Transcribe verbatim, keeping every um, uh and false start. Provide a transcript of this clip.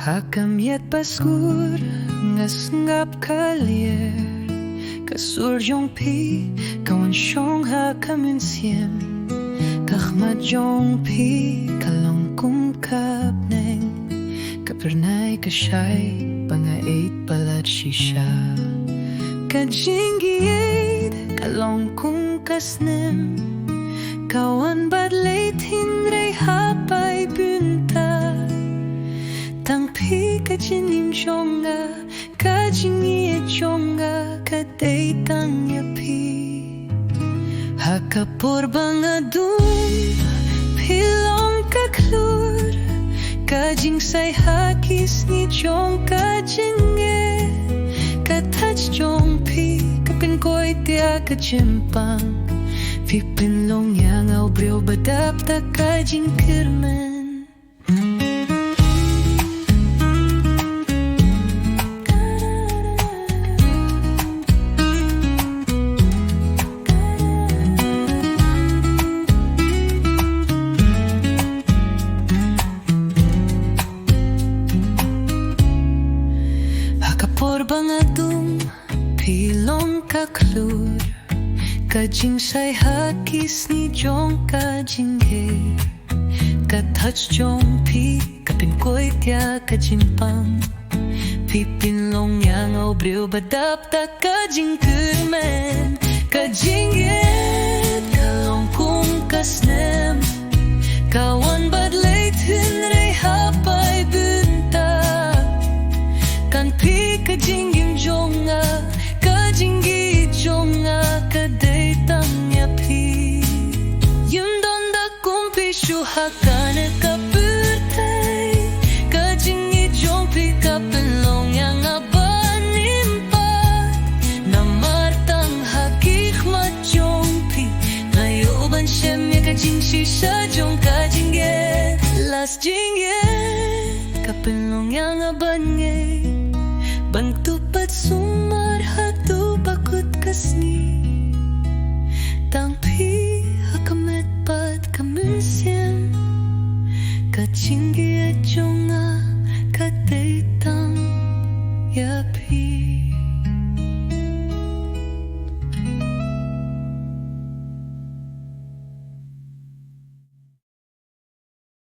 Ha ka miet ba skur nga sngap ka lier, ka sur jong phi ka wan shong ha ka mynsiem. Ka khmat jong phi ka long kum ka bneng, ka phyrnai ka shai ba nga ïeit palat shisha. Ka jingïeit ka long kum ka snem, ka wan bad leit hynrei hap ai bynta. Tang phi ka jingim jong nga, ka jingïeit jong nga ka dei tang ïa phi. Ha ka por ba nga dum, phi long ka khlur, ka jingsai ha ki sngi jong ka jingeh. Ka touch jong phi ka pynkoit ïa ka jingpang. Phi pynlong ïa nga u briew ba dap da ka jingkyrmen. Ha ka por ba nga dum, phi long ka khlur, ka jingsai ha ki sngi jong ka jingeh. Ka touch jong phi ka pynkoit ïa ka jingpang. Phi pynlong ïa nga u briew ba dap da ka jingkyrmen. Ka jingïeit ka long kum ka snem, ka wan bad leit hynrei hap ai bynta. Tang phi ka jingim jong nga, ka jingïeit jong nga ka dei tang ïa phi. Ym don da kum phi shuh ha kane ka pyrthei. Ka jingïeit jong phi ka pynlong ïa nga ban im pat. Namar tang ha ki khmat jong phi nga ïoh ban shem ïa ka jingshisha jong ka jingeh. Last jingeh ka pynlong ïa nga ban ngeit, ban kdup bad sumar haduh ba kut ka sngi. Tang phi ha ka met bad ka mynsiem, ka jingeh